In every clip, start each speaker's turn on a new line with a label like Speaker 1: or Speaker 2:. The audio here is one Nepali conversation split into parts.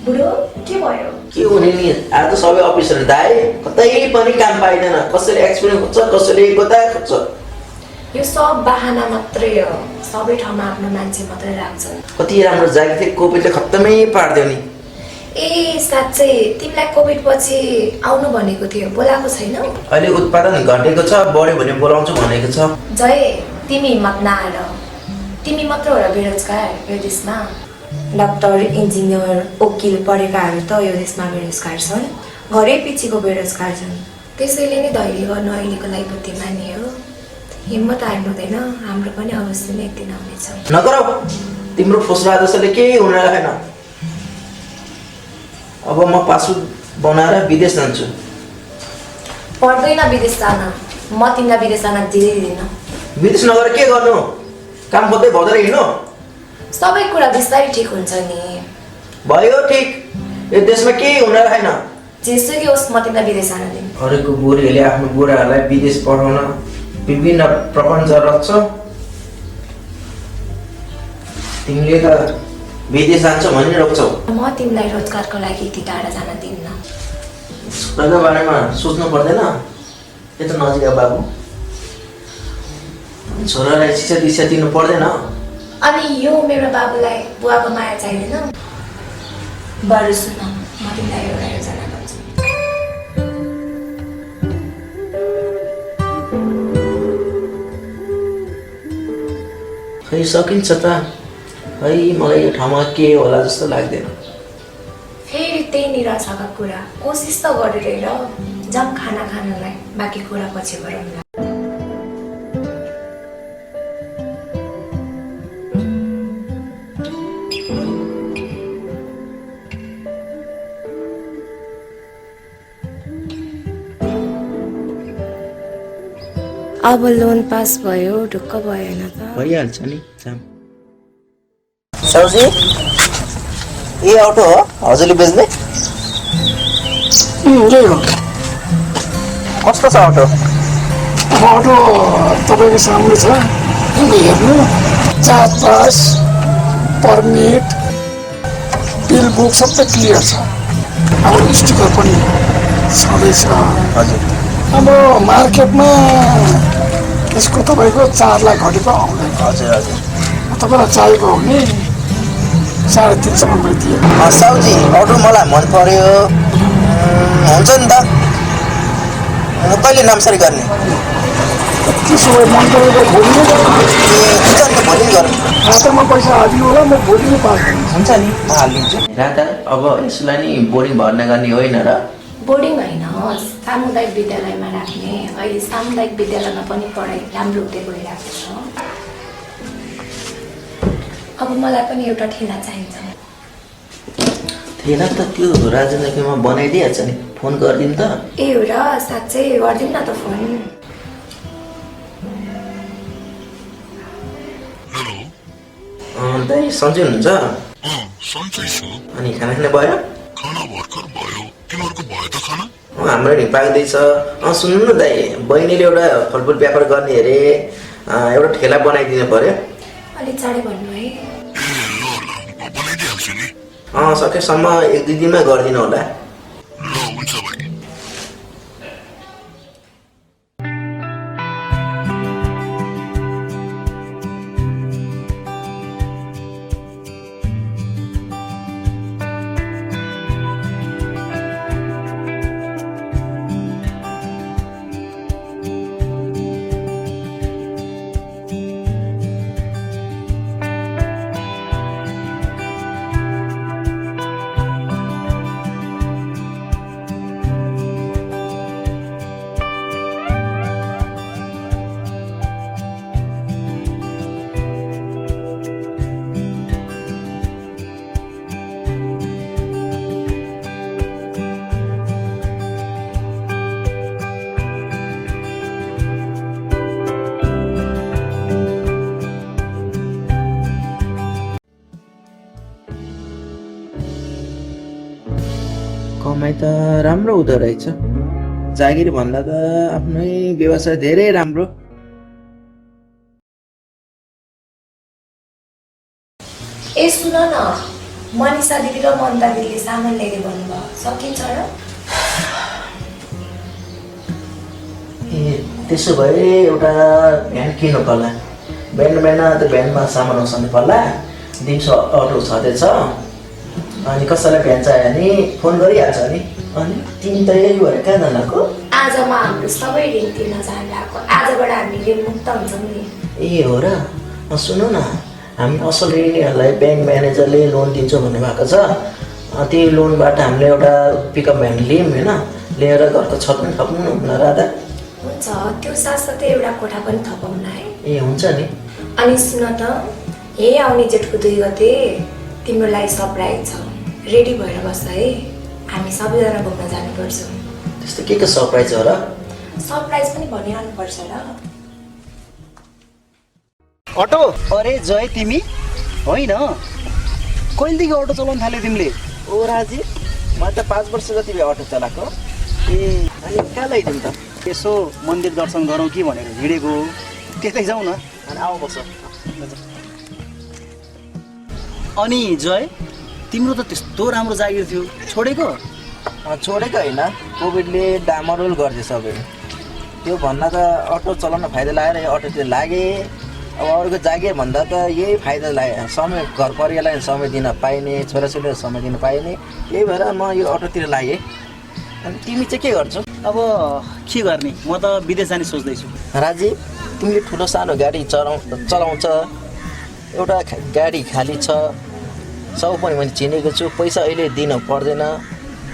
Speaker 1: बुढो के भयो?
Speaker 2: के हुने नि आज त सबै अफिसर दाइ कतै पनि काम पाइदैन कसैले एक्सपिरियन्स खोज्छ कसैले कता खोज्छ
Speaker 1: यो सब बहाना मात्रै हो सबै ठाउँमा आफ्नो मान्छे मात्रै राख्छन्
Speaker 2: कति राम्रो जागिर थियो कोभिडले खत्तमै पार्दियो नि
Speaker 1: ए साच्चै तिमीलाई कोभिड पछि आउनु भनेको थियो बोलाएको छैन
Speaker 2: अहिले उत्पादन घटेको छ बढ्यो भने बोलाउँछु भनेको छ
Speaker 1: जय तिमी हिम्मत नहार तिमी मात्र हो र बेरोजगार यो देशमा डाक्टर इन्जिनियर वकिल पढेकाहरू त यो देशमा बेरोजगार छन् घरै पछिको बेरोजगार छन् त्यसैले नै धैर्य गर्नु अहिलेको लागि बुद्धिमानी हो हिम्मत हार्नु हुँदैन हाम्रो पनि अवश्य नै एक दिन आउनेछ
Speaker 2: नगरौ तिम्रो फुसरा जसले केही हुन लागेन अब म पासपोर्ट बनाएर विदेश जान्छु
Speaker 1: पर्दैन विदेश जान म तिमीलाई विदेश जान दिँदैन
Speaker 2: विदेश नगएर के गर्नु काम खोज्दै भर्दै हिँड्नु
Speaker 1: सबै कुरा बिस्तारै ठिक हुन्छ नि
Speaker 2: भयो ठिक यो देशमा केही हुन लागेन
Speaker 1: जेसुकै होस् म तिमीलाई विदेश जान दिन्छु
Speaker 2: अरूको बुढीहरूले आफ्नो बुढाहरूलाई विदेश पठाउन विभिन्न प्रपञ्च रच्छ तिमीले त विदेश जान्छौ भनी रोक्छौ
Speaker 1: म तिमीलाई रोजगारको लागि यति टाढा जान दिन्न
Speaker 2: छोराको बारेमा सोच्नु पर्दैन यो त नजिक बाबु छोरालाई शिक्षा दीक्षा दिनु पर्दैन
Speaker 1: अनि यो मेरो बाबुलाई बुवाको माया चाहिँदैन बरु सुन म तिमीलाई एउटा योजना गर्छु
Speaker 2: खै सकिन्छ त खै मलाई यो ठाउँमा के होला जस्तो लाग्दैन
Speaker 1: फेरि त्यही निराशाका कुरा कोसिस त गरेर हेर जाम खाना खानलाई बाँकी कुरा पछि गरौँला अब लोन पास भयो ढुक्क भएन त
Speaker 2: भइहाल्छ नि जाम साउजी ए अटो हो हजुरले बेच्ने
Speaker 3: यही हो
Speaker 2: कस्तो छ अटो
Speaker 3: अटो तपाईँको सामने छ हेर्नु जात पास पर्मिट बिल बुक सबै क्लियर छ अब स्टिकर पनि छँदैछ
Speaker 2: हजुर
Speaker 3: अब मार्केटमा यसको तपाईँको 4 लाख घटेको आउँदैन
Speaker 2: हजुर हजुर
Speaker 3: तपाईँलाई चाहिएको हो भने 3.5 सम्म दिए
Speaker 2: साउजी अटो मलाई मन पर्यो हुन्छ नि त कहिले नामसारी गर्ने
Speaker 3: त्यसो भए मन परेको भोलि नै
Speaker 2: हुन्छ नि त भोलि गरौँ
Speaker 3: हातमा पैसा हालिदिनु होला म भोलि नै पास
Speaker 2: हुन्छ नि म हालिदिन्छु राता अब यसलाई नि बोरिङ भर्ना गर्ने होइन र
Speaker 1: बोर्डिङ होइन सामुदायिक विद्यालयमा राख्ने अहिले सामुदायिक विद्यालयमा पनि पढाइ राम्रो हुँदै गइरहेको छ अब मलाई पनि एउटा ठेला चाहिन्छ
Speaker 2: थिएन त त्यो राजेन्द्रकोमा बनाइदिइहाल्छ नि फोन गरिदिउँ त
Speaker 1: ए हो र साँच्चै गरिदिउँ न त फोन
Speaker 4: हेलो
Speaker 2: दाइ सन्चै हुनुहुन्छ
Speaker 4: सन्चै छु
Speaker 2: अनि खाना खाने भयो
Speaker 4: खाना भर्खर भयो तिमीहरूको भयो त खाना
Speaker 2: हाम्रो नि पाक्दैछ सुन्नु न दाइ बहिनीले एउटा फलफुल व्यापार गर्ने अरे एउटा ठेला बनाइदिनु पर्यो
Speaker 1: अलिक चाँडै भन्नु है
Speaker 4: ए ल ल म बनाइदिइहाल्छु नि
Speaker 2: सकेसम्म 1-2 दिनमा गरिदिनु होला
Speaker 4: ल हुन्छ भाइ
Speaker 2: कमाइ त राम्रो हुँदो रहेछ जागिर भन्दा त आफ्नै व्यवसाय धेरै राम्रो
Speaker 1: ए सुन न मनिषा दिदी र ममता दिदीले सामान ल्याइदिए भन्नुभयो, सकिन्छ र?
Speaker 2: ए त्यसो भए एउटा भ्यान किन्नु पर्ला। बिहान त भ्यानमा सामान उठाउनु पर्ला। दिउँसो अटो छँदैछ, अनि कसैलाई भ्यान चाहियो भने फोन गरिहाल्छ नि। अनि तिमी त यही भएर कहाँ जानको?
Speaker 1: आजमा हाम्रो सबै ऋण तिर्न जान लागेको। आजबाट हामी ऋण मुक्त हुन्छौँ नि।
Speaker 2: ए हो र? सुन्नु न, हामी असल ऋणीहरूलाई ब्याङ्क म्यानेजरले लोन दिन्छु भन्नुभएको छ। त्यो लोनबाट हामीले एउटा पिकअप भ्यान लियौँ होइन, लिएर घरको छत पनि थप्नु न राधा।
Speaker 1: हुन्छ, त्यो साथसाथै एउटा कोठा पनि थपाउन है।
Speaker 2: ए हुन्छ नि।
Speaker 1: अनि सुन त, यही आउने जेठको 2 गते तिम्रो लागि सरप्राइज छ, रेडी भएर बस्छ है। हामी सबैजना घुम्न जानुपर्छ।
Speaker 2: त्यस्तो के सरप्राइज हो र?
Speaker 1: सरप्राइज पनि भनिरहनुपर्छ र।
Speaker 5: अटो? अरे जय, तिमी होइन? कहिलेदेखि अटो चलाउन थाल्यो तिमीले?
Speaker 2: ओ राजी, म त 5 वर्ष जति भयो अटो चलाएको। ए अनि कहाँ लैदिउँ त?
Speaker 5: यसो मन्दिर दर्शन गरौँ कि भनेर हिँडेको, त्यतै जाउँ न।
Speaker 2: अनि आऊ बस्छ।
Speaker 5: अनि जय, तिम्रो त त्यस्तो राम्रो जागिर थियो, छोडेको?
Speaker 2: छोडेको होइन, कोभिडले डामरोल गर्छ सबै। त्यो भन्दा त अटो चलाउन फाइदा लागेर यो अटोतिर लागेँ। अब अरूको जागिर भन्दा त यही फाइदा लाग्यो, समय घर परिवारलाई समय दिन पाइने, छोराछोरीलाई समय दिन पाइने, यही भएर म यो अटोतिर लागेँ। अनि तिमी चाहिँ के गर्छौ?
Speaker 5: अब के गर्ने, म त विदेश जाने सोच्दैछु।
Speaker 2: राजी, तिमीले ठुलो सानो गाडी चलाउँछ, एउटा गाडी खाली छ, सब पनि मैले चिनेको छु, पैसा अहिले दिन पर्दैन,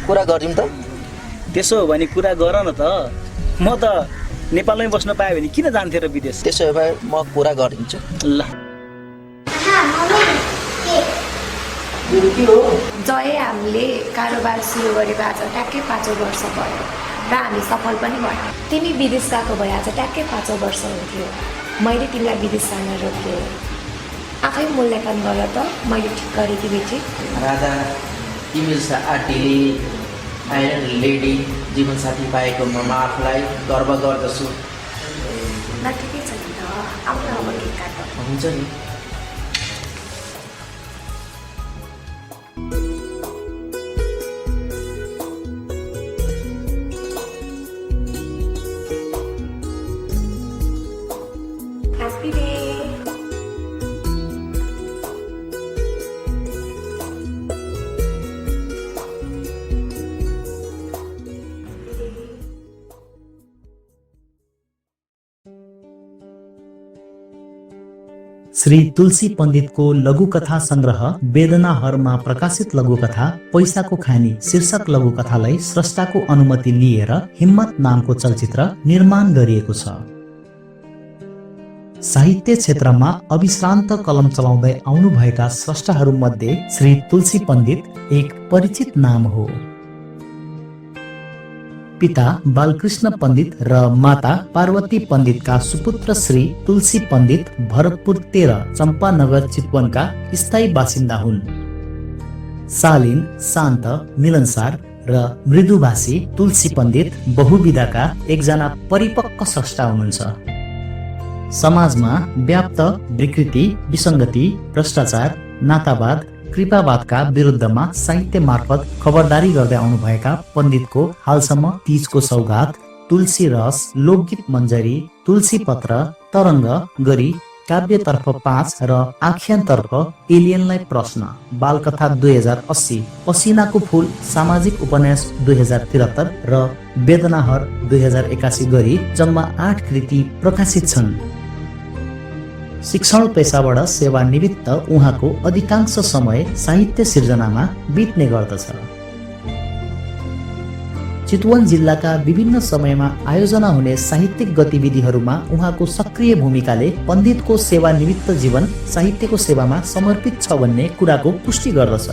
Speaker 2: कुरा गरिदिउँ त?
Speaker 5: त्यसो हो भने कुरा गर न त। म त नेपालमै बस्न पाएँ भने किन जान्थेँ र विदेश?
Speaker 2: त्यसो भए म कुरा गरिदिन्छु।
Speaker 5: ल।
Speaker 2: के हो?
Speaker 1: जय, हामीले कारोबार सुरु गरेको आज ट्याक्कै 5औं वर्ष भयो र हामी सफल पनि भयौँ। तिमी विदेश गएको भए आज ट्याक्कै 5औं वर्ष हुन्थ्यो। मैले तिमीलाई विदेश जान रोकेँ। आफै मूल्याङ्कन गर त, मैले ठिक गरेँ कि बेठी?
Speaker 2: राधा, तिमी जस्ता आन्टीले आइरन लेडी जीवनसाथी पाएको म आफूलाई गर्व गर्दछु।
Speaker 1: ल ठिकै छ नि त, आउन अब केक काट।
Speaker 2: हुन्छ नि।
Speaker 1: Happy day.
Speaker 6: श्री तुलसी पण्डितको लघुकथा संग्रह वेदनाहरमा प्रकाशित लघुकथा पैसाको खानी शीर्षक लघुकथालाई स्रष्टाको अनुमति लिएर हिम्मत नामको चलचित्र निर्माण गरिएको छ। साहित्य क्षेत्रमा अविश्रान्त कलम चलाउँदै आउनुभएका स्रष्टाहरूमध्ये श्री तुलसी पण्डित एक परिचित नाम हो। पिता बालकृष्ण पण्डित र माता पार्वती पण्डितका सुपुत्र श्री तुलसी पण्डित भरतपुर 13 चम्पानगर चितवनका स्थायी बासिन्दा हुन्। शालीन, शान्त, मिलनसार र मृदुभाषी तुलसी पण्डित बहुविधाका एकजना परिपक्व स्रष्टा हुनुहुन्छ। समाजमा व्याप्त विकृति, विसङ्गति, भ्रष्टाचार, नातावाद, कृपावादका विरुद्धमा साहित्य मार्फत खबरदारी गर्दै आउनुभएका पण्डितको हालसम्म 30को सौगात, तुलसी रस, लोकगीत मञ्जरी, तुलसी पत्र, तरङ्ग गरी काव्यतर्फ 5 र आख्यानतर्फ एलियनलाई प्रश्न, बालकथा 2080, पसिनाको फूल सामाजिक उपन्यास 2073 र वेदनाहर 2081 गरी जम्मा 8 कृति प्रकाशित छन्। शिक्षण पेसाबाट सेवानिवृत्त उहाँको अधिकांश समय साहित्य सिर्जनामा बित्ने गर्दछ। चितवन जिल्लाका विभिन्न समयमा आयोजना हुने साहित्यिक गतिविधिहरूमा उहाँको सक्रिय भूमिकाले पण्डितको सेवानिवृत्त जीवन साहित्यको सेवामा समर्पित छ भन्ने कुराको पुष्टि गर्दछ।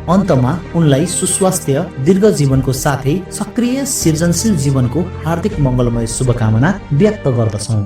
Speaker 6: अन्तमा उनलाई सुस्वास्थ्य, दीर्घ जीवनको साथै सक्रिय सृजनशील जीवनको हार्दिक मङ्गलमय शुभकामना व्यक्त गर्दछौँ।